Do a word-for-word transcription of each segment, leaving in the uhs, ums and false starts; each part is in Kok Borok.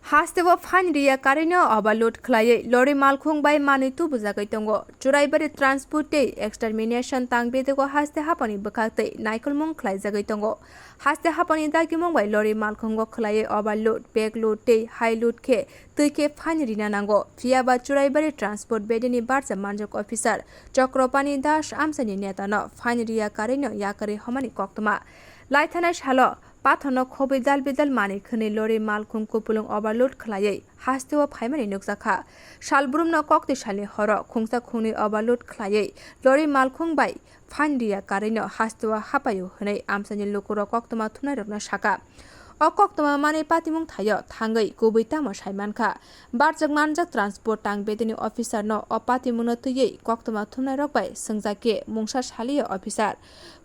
Hasteo fine riya karino overload khlaiwi lorry malkhung bai manwi tubujagwi tongo. Churaibari Transport tei Extermination tang bedego haste hapani bwkhak tei naikolmung khlaijagwi tongo. Haste hapani dagimung bai lorry malkhungo khlaiwi overload, backload tei highload khe twi khe fine rina nango. Phiyaba Churaibari Transport bedeni barja manjak officer Chokropani Das amchaini netano fine riya karino yakarwi homani koktwma. Laithanai salo pathorno khobwi dal bidal manwi khwnwi lorry malkhung kupulung overload khlaiwi hasteo phaimani nukjakha. Salbrumno kokti salni horo khungsa khungnwi overload khlaiwi lorry malkhung bai fine riya karino hasteo hapaio hwnwi amchaini lukurok koktwma thumnairokno sakha. O koktwma manwi patimung thaio thangwi kubui tamo saimankha. Barjak manjak Transport tang bedeni officer no o patimungno twiwi koktwma thumnairok bai swngjak khe mungsa saliya officer.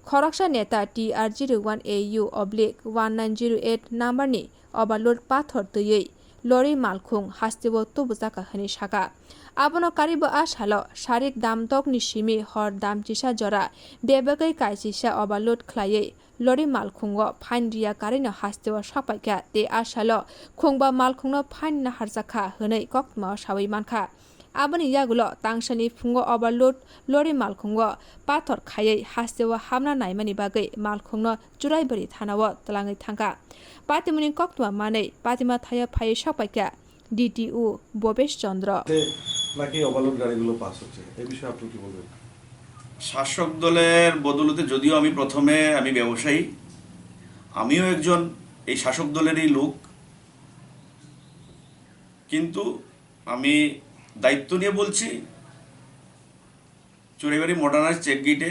Khoroksa neta T R zero one A U oblique one nine zero eight number ni overload pathor twiwi lorry malkhung hasteo tubujaka hwnwi saka. Abono karibo a salo sarik damdok ni simi hor damchisa jora bebagwi kaisisa overload khlaiwi lorry malkhungo fine riya karino hasteo sakpaikha tei a salo khungba malkhungno fine naharjakha hwnwi koktwmao sawi mankha. Aboni yagulo tangsani phungo overload lorry malkhungo pathor khaiwi hasteo hamna naimani bagwi malkhungno Churaibari thanao twlangwi thangkha. Patimungni koktwma manwi patima thaio phaiwi sokpaikha D T O Bhobesh Chandra. তে নাকি ওভারলোড গাড়িগুলো পাস হচ্ছে, এ বিষয়ে আপনি কি বলবেন? শাসক দলের বদৌলতে, যদিও আমি প্রথমে, আমি ব্যবসায়ী, আমিও একজন এই শাসক দলেরই লোক, কিন্তু আমি দায়িত্ব নিয়ে বলছি, চুড়াইবাড়ি মডার্নাইজ চেক গেটে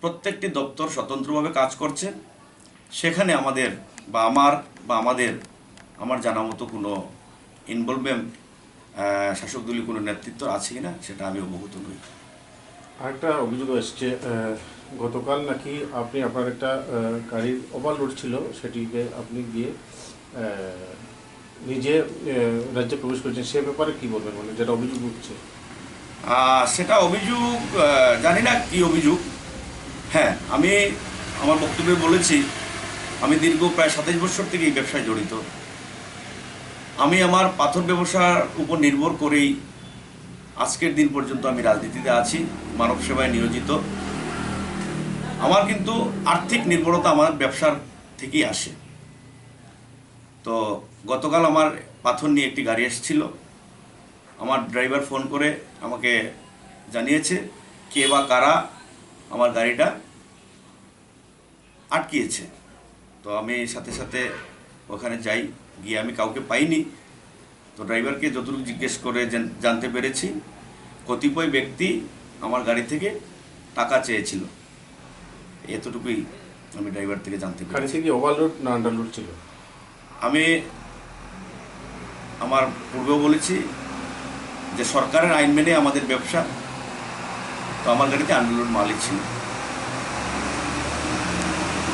প্রত্যেকটি দপ্তর স্বতন্ত্রভাবে কাজ করছে। সেখানে আমাদের বা আমার বা আমাদের, আমার জানা মতো কোনো ইনভলভমেন্ট, আহ, শাসক দলীয় কোনো নেতৃত্ব আছে কিনা, সেটা আমি অবগত নই। আরেকটা অভিযোগ এসছে, আহ, গতকাল নাকি আপনি আপনার একটা, আহ, গাড়ির ওভারলোড ছিল, সেটিকে আপনি গিয়ে, আহ, নিজে, আহ, রাজ্যে প্রবেশ করেছেন, সে ব্যাপারে কি বলবেন, মানে, যেটা অভিযোগ উঠছে? আহ, সেটা অভিযোগ, আহ, জানি না কি অভিযোগ। হ্যাঁ, আমি আমার বক্তব্যে বলেছি, আমি দীর্ঘ প্রায় সাতাইশ বছর থেকে এই ব্যবসায় জড়িত। আমি আমার পাথর ব্যবসার উপর নির্ভর করেই আজকের দিন পর্যন্ত আমি রাজনীতিতে আছি, মানব সেবায় নিয়োজিত। আমার কিন্তু আর্থিক নির্ভরতা আমার ব্যবসার থেকেই আসে। তো গতকাল আমার পাথর নিয়ে একটি গাড়ি এসেছিল। আমার ড্রাইভার ফোন করে আমাকে জানিয়েছে কে বা কারা আমার গাড়িটা আটকিয়েছে। তো আমি সাথে সাথে ওখানে যাই, গিয়ে আমি কাউকে পাইনি। তো ড্রাইভারকে যতটুকু জিজ্ঞেস করে জান-, জানতে পেরেছি, কতিপয় ব্যক্তি আমার গাড়ি থেকে টাকা চেয়েছিল, এতটুকুই আমি ড্রাইভার থেকে জানতে পেরেছি। গাড়িতে কি ওভারলোড না আন্ডারলোড ছিল? আমি আমার পূর্বেও বলেছি যে সরকারের আইন মেনে আমাদের ব্যবসা, তো আমার গাড়িতে আন্ডারলোড মালই ছিল।